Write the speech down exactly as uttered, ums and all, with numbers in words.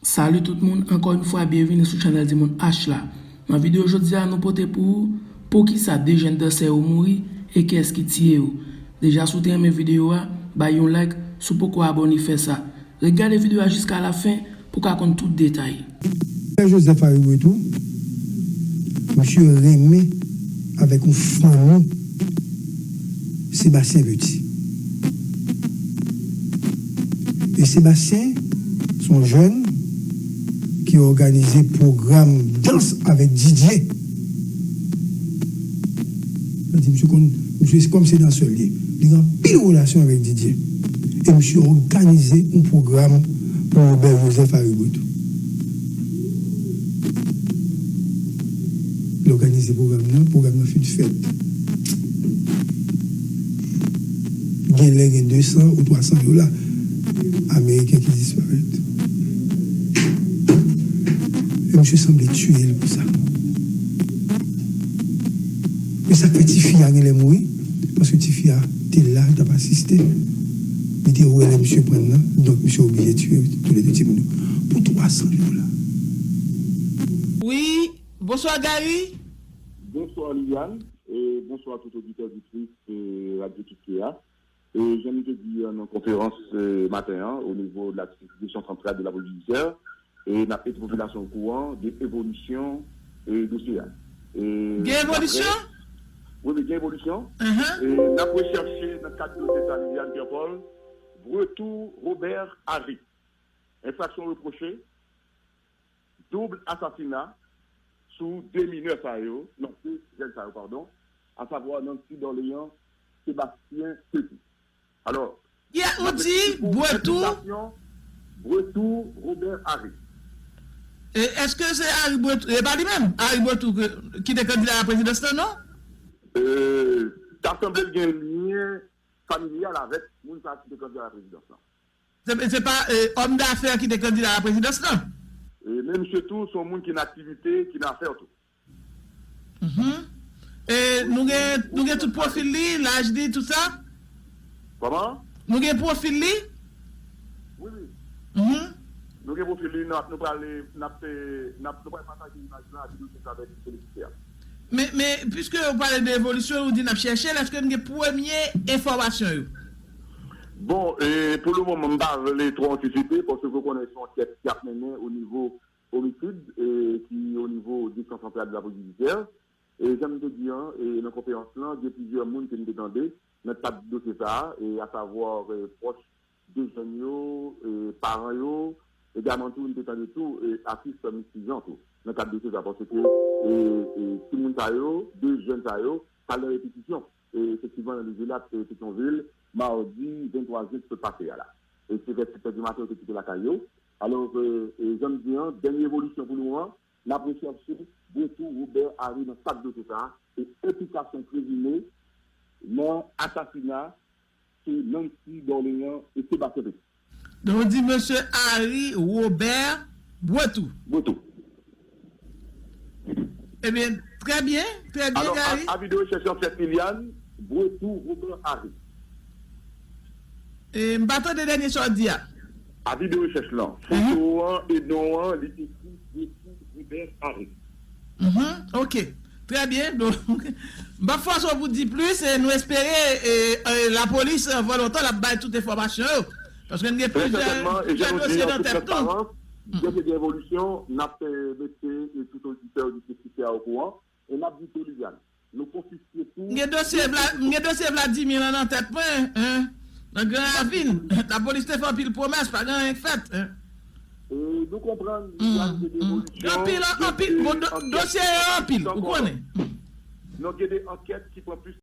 Salut tout moun, ankò yon fwa byenvini sou chanèl Timoun H la. Nan videyo jodi a nou pote pou ou poukisa de jèn dansè yo mouri e kiyès ki tiye yo. Deja si w te renmen videyo a, bay yon like, si w poko abòne fè sa. Ret gade videyo a jiska lafen pou w ka konn tout detay. Pè Joseph Harry Bretous, misye renmen avèk yon fanmi Sébastien Petit. E Sébastien se yon jèn ki òganize pwogram dans avèk Didier. Sa di misye konn, misye se kòm se dansè l ye. Li gen anpil relasyon avèk Didier. E misye òganize yon pwogram pou Robert Joseph Harry Bretous. Li òganize pwogram nan, pwogram nan fin fèt. Genlè gen de san ou twa san dola ameriken ki disparèt. E misye sanble tiye l pou sa. E sa k fè tifi a genlè mouri, paske tifi a te la, l t ap asiste. Li te wè lè misye pran l nan, donk misye oblije tiye toulede timoun yo. Pou twa san dola. Wi, bonswa Gary. Bonswa Liliane, e bonswa tout oditè, oditris e Radyo Tout Kè a. E jan m te di an nan konferans e maten an, o nivo de la Direction Centrale de la Police Judiciaire, e n ap mete popilasyon okouran de evolisyon e dosye a. E Gen evolisyon? Wi, wi, gen evolisyon. E n ap rechèche nan kad dosye sa, Liliane Pierre Paul, retou Robert Harry. Enfraksyon repwoche, doub asasina sou de minè sa yo, non, de jèn sa yo, padon, asavwa Nancy Dorléans, Sébastien Petit. Alò, Yeah, ou di Bretous. Bretous Robert Harry. E èske se Harry Bretous, e pa li menm, Harry Bretous ke, ki te kandida a la prezidans lan, non? E, ta sanble l gen lyen familyal avèk moun sa ki te kandida a la prezidans lan. Se, se pa e, òm dafè ki te kandida a la prezidans lan? E, men misye tou, se yon moun ki nan aktivite, ki nan afè tou. Mhm. E nou gen, nou gen tout pwofil li, laj li, tout sa? Kòman? Nou gen pwofil li? Wi, wi. Mhm. Nou gen pwofil li, n ap, nou pral, n ap, e, n ap, nou pral pataje imaj lan ak videyo sa avèk polisye a. Men, men, piske ou pale de evolisyon, ou di n ap chèche l, èske n gen premye enfòmasyon yo? Bon, e, pou le moman, m pa vle twò antisipe, paske ou konnen se yon ankèt ki ap mennen o nivo omisid, e, ki o nivo Direksyon Santral de la Polis Jidisyè. E, jan m te di an, e, nan konferans lan, gen plizyè moun ke m te tande nan kad dosye sa a, e, asavwa, e, pwòch de jèn yo, e, paran yo, egalman tou, m te tande tou, e, atis Misty Jean tou, nan kad dosye sa, paske, e, e, timoun sa yo, de jèn sa yo, t al nan repetisyon, e, efektivman, nan Levela, e, Petyonvil, madi venntwa jen ki sot pase a la. E se vè sèt è di maten yo te kite lakay yo. Alò, e, e, jan m di an, dènye evolisyon pou le moman, n ap rechèche retou Robert Harry nan kad dosye sa a, e enplikasyon prezime nan asasina sou Nancy Dorléans e Sébastien Petit. Donk, ou di mesye Harry Robert Bretous. Bretous. Ebyen, trè byen, trè byen, Alò, Gary. A, avi de rechèch an fèt Liliane, Bretous Robert Harry. E, m pa tande dènye sa w di a. Avi de rechèch lan. Foto an e non an, li ekri Bretous Robert Harry. Mhm, ok. Trè byen. Donk, m p ap fòse w pou di plis, e nou espere e, e, lapolis, anvan lontan, l ap bay tout enfòmasyon yo. Paske n gen plizyè, plizyè dosye nan tèt nou. Dèke gen evolisyon, n ap, e, mete, e, tout oditè, oditris ki a okouran. E n ap di tou, Liliane, nou konfiske tou. M gen dosye Vla-, m gen dosye Vladimir lan nan tèt mwen, hein? Nan Gran Ravin. Lapolis te fè anpil pwomès, pa gen anyen k fèt, hein? E nou konprann, Liliane, gen evolisyon. Anpil, anpil. Bon, do-, dosye yo anpil, ou konnen. Non, gen de ankèt ki pran plis